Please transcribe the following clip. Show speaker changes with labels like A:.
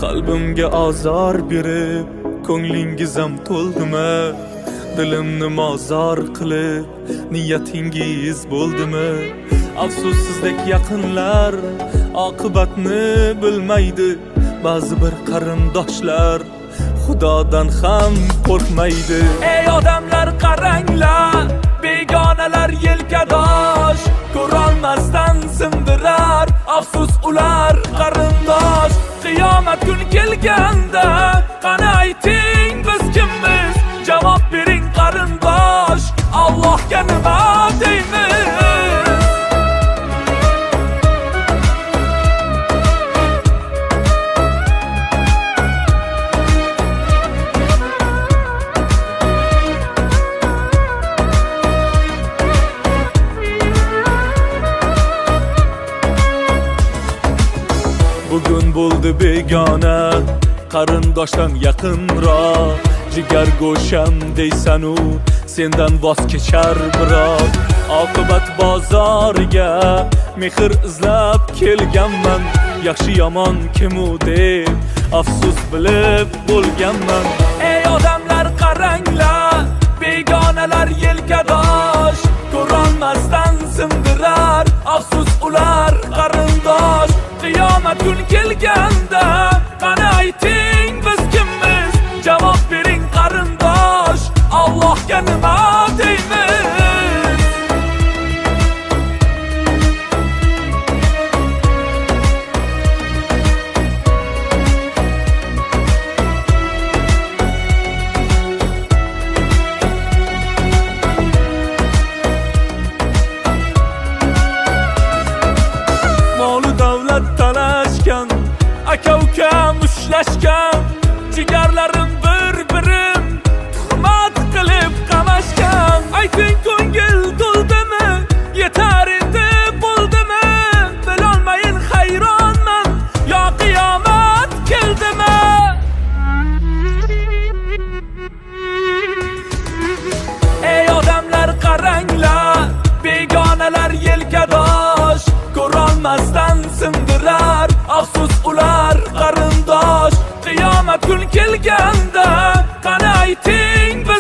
A: Qalbimga ozor berib, ko'nglingiz ham to'ldimi? Dilimni mozor qilib, niyatingiz bo'ldimi? Afsus, sizdek yaqinlar oqibatni bilmaydi. Ba'zi bir qarindoshlar Xudodan ham qo'rqmaydi.
B: Ey odamlar, qaranglar, begonalar yelkadosh, ko'rolmasdan sindirar, afsus, ular qarindosh. Qiyomat kun kelganda, qani ayting, biz kimmiz? Javob bering, qarindosh, Allohga nima deymiz?
A: Bugun bo'ldi begona qarindoshdan yaqinroq. Jigar go'sham deysan-u, sendan voz kechar biroq. Oqibat bozoriga mehr izlab kelganman. Yaxshi yomon kim u deb afsus bilib bo'lganman.
B: Ey odamlar, qaranglar, begonalar yelkadosh, ko'rolmasdan sindirar, afsus, ular qarindosh. Qiyomat kun kelganda, qani ayting, biz kimmiz? Javob bering, qarindosh, Allohga nima deymiz?
A: Molu davlat talashgan, aka ukam ushlashgan, jigarlarim bir birim tuhmat qilib qamashgan.
B: Ayting, ko'ngil to'ldimi? Yetar endi, bo'ldimi? Bilolmayin hayronman, yo qiyomat keldimi? Ey odamlar, qaranglar, begonalar yelkadosh, ko'rolmasdan sindirar, afsus, ular qarindosh. Qiyomat kun kelganda, qani ayting, biz